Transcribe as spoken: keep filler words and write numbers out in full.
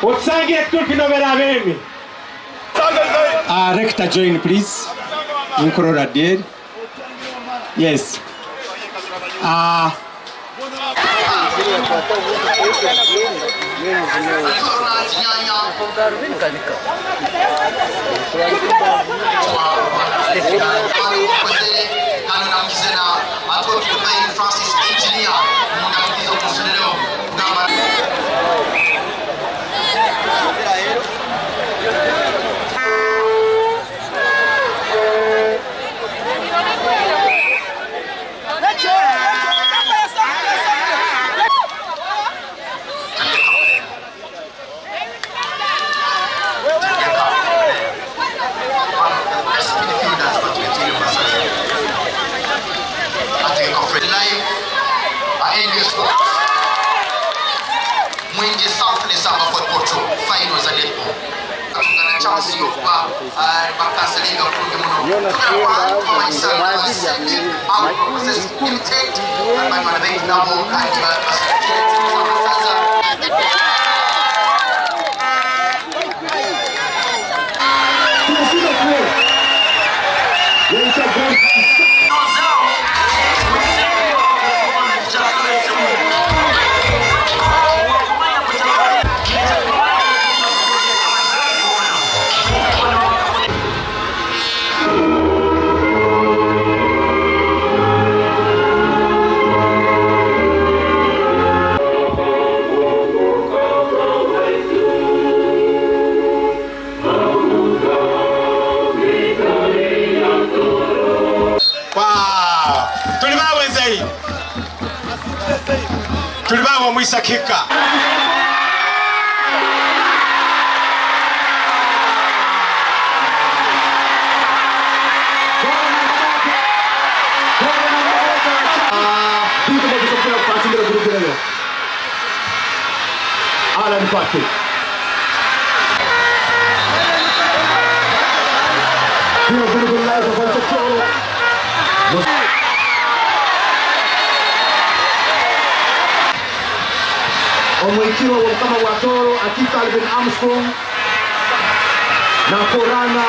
Otusangire turukinobera abeemi. Ah, Rector, join, please. Nkurora dear. Yes. Ah. Francis Engineer, Mwingi South ne Samba Fort Portal, final za netball. Tungana chance y'okuba, ah, bakaselinga kurungi muno. Tugenda kwa Mama Isa, ah, Cindy, ah, Moses Limited, ah, banywana baitu nabo, kandi ba-, ba-, Wow! Tuli bawe zaidi. Tuli bawe omwisa kika. Alan Patrick. Omwikirwa w'Omukama wa Tooro, Ati Calvin Armstrong, nakorana.